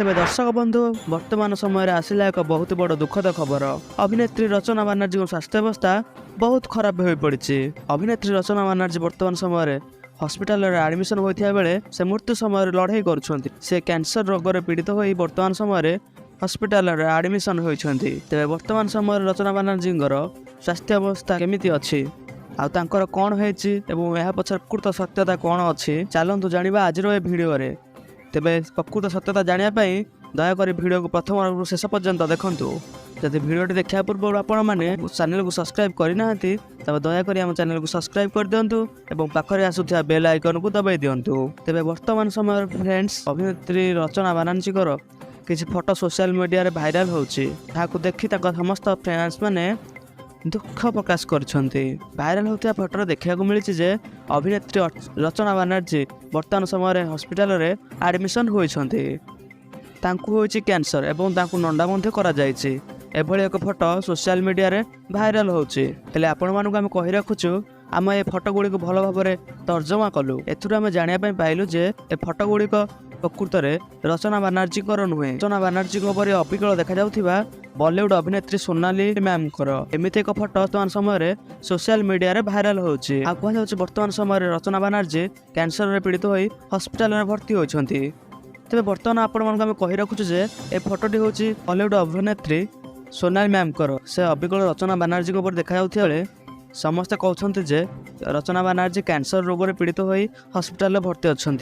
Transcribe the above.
ତେବେ ଦର୍ଶକ ବନ୍ଧୁ, ବର୍ତ୍ତମାନ ସମୟରେ ଆସିଲା ଏକ ବହୁତ ବଡ଼ ଦୁଃଖଦ ଖବର। ଅଭିନେତ୍ରୀ ରଚନା ବାନାର୍ଜୀଙ୍କ ସ୍ୱାସ୍ଥ୍ୟାବସ୍ଥା ବହୁତ ଖରାପ ହୋଇପଡ଼ିଛି। ଅଭିନେତ୍ରୀ ରଚନା ବାନାର୍ଜୀ ବର୍ତ୍ତମାନ ସମୟରେ ହସ୍ପିଟାଲରେ ଆଡମିସନ ହୋଇଥିବା ବେଳେ ସେ ମୃତ୍ୟୁ ସମୟରେ ଲଢ଼େଇ କରୁଛନ୍ତି। ସେ କ୍ୟାନ୍ସର ରୋଗରେ ପୀଡ଼ିତ ହୋଇ ବର୍ତ୍ତମାନ ସମୟରେ ହସ୍ପିଟାଲରେ ଆଡମିସନ ହୋଇଛନ୍ତି। ତେବେ ବର୍ତ୍ତମାନ ସମୟରେ ରଚନା ବାନାର୍ଜୀଙ୍କର ସ୍ୱାସ୍ଥ୍ୟ ଅବସ୍ଥା କେମିତି ଅଛି ଆଉ ତାଙ୍କର କ'ଣ ହେଇଛି ଏବଂ ଏହା ପଛରେ ପ୍ରକୃତ ସତ୍ୟତା କ'ଣ ଅଛି, ଚାଲନ୍ତୁ ଜାଣିବା ଆଜିର ଏ ଭିଡ଼ିଓରେ। ତେବେ ପ୍ରକୃତ ସତ୍ୟତା ଜାଣିବା ପାଇଁ ଦୟାକରି ଭିଡ଼ିଓକୁ ପ୍ରଥମରୁ ଶେଷ ପର୍ଯ୍ୟନ୍ତ ଦେଖନ୍ତୁ। ଯଦି ଭିଡ଼ିଓଟି ଦେଖିବା ପୂର୍ବରୁ ଆପଣମାନେ ଚ୍ୟାନେଲକୁ ସବସ୍କ୍ରାଇବ୍ କରିନାହାନ୍ତି, ତେବେ ଦୟାକରି ଆମ ଚ୍ୟାନେଲକୁ ସବସ୍କ୍ରାଇବ୍ କରିଦିଅନ୍ତୁ ଏବଂ ପାଖରେ ଆସୁଥିବା ବେଲ୍ ଆଇକନକୁ ଦବାଇ ଦିଅନ୍ତୁ। ତେବେ ବର୍ତ୍ତମାନ ସମୟରେ ଫ୍ରେଣ୍ଡସ୍, ଅଭିନେତ୍ରୀ ରଚନା ବାନାର୍ଜୀଙ୍କର କିଛି ଫଟୋ ସୋସିଆଲ ମିଡ଼ିଆରେ ଭାଇରାଲ ହେଉଛି। ତାହାକୁ ଦେଖି ତାଙ୍କ ସମସ୍ତ ଫ୍ୟାନ୍ସ ମାନେ ଦୁଃଖ ପ୍ରକାଶ କରିଛନ୍ତି। ଭାଇରାଲ ହେଉଥିବା ଫଟୋରେ ଦେଖିବାକୁ ମିଳିଛି ଯେ ଅଭିନେତ୍ରୀ ରଚନା ବାନାର୍ଜୀ ବର୍ତ୍ତମାନ ସମୟରେ ହସ୍ପିଟାଲରେ ଆଡମିସନ ହୋଇଛନ୍ତି। ତାଙ୍କୁ ହୋଇଛି କ୍ୟାନ୍ସର ଏବଂ ତାଙ୍କୁ ନଣ୍ଡା ମଧ୍ୟ କରାଯାଇଛି। ଏଭଳି ଏକ ଫଟୋ ସୋସିଆଲ ମିଡ଼ିଆରେ ଭାଇରାଲ ହେଉଛି। ହେଲେ ଆପଣମାନଙ୍କୁ ଆମେ କହି ରଖୁଛୁ, ଆମେ ଏ ଫଟୋ ଗୁଡ଼ିକୁ ଭଲ ଭାବରେ ତର୍ଜମା କଲୁ। ଏଥିରୁ ଆମେ ଜାଣିବା ପାଇଁ ପାଇଲୁ ଯେ ଏ ଫଟୋ ଗୁଡ଼ିକ ପ୍ରକୃତରେ ରଚନା ବାନାର୍ଜୀଙ୍କର ନୁହେଁ, ରଚନା ବାନାର୍ଜୀଙ୍କ ପରି ଅବିକଳ ଦେଖାଯାଉଥିବା ବଲିଉଡ ଅଭିନେତ୍ରୀ ସୋନାଲି ମ୍ୟାମଙ୍କର। ଏମିତି ଏକ ଫଟୋ ବର୍ତ୍ତମାନ ସମୟରେ ସୋସିଆଲ ମିଡ଼ିଆରେ ଭାଇରାଲ ହେଉଛି। ଆଉ କୁହାଯାଉଛି, ବର୍ତ୍ତମାନ ସମୟରେ ରଚନା ବାନାର୍ଜୀ କ୍ୟାନ୍ସରରେ ପୀଡ଼ିତ ହୋଇ ହସ୍ପିଟାଲରେ ଭର୍ତ୍ତି ହୋଇଛନ୍ତି। ତେବେ ବର୍ତ୍ତମାନ ଆପଣମାନଙ୍କୁ ଆମେ କହି ରଖୁଛୁ ଯେ ଏ ଫଟୋଟି ହେଉଛି ବଲିଉଡ ଅଭିନେତ୍ରୀ ସୋନାଲି ମ୍ୟାମଙ୍କର। ସେ ଅବିକଳ ରଚନା ବାନାର୍ଜୀଙ୍କ ପରି ଦେଖାଯାଉଥିବା ବେଳେ ସମସ୍ତେ କହୁଛନ୍ତି ଯେ ରଚନା ବାନାର୍ଜୀ କ୍ୟାନ୍ସର ରୋଗରେ ପୀଡ଼ିତ ହୋଇ ହସ୍ପିଟାଲରେ ଭର୍ତ୍ତି ଅଛନ୍ତି।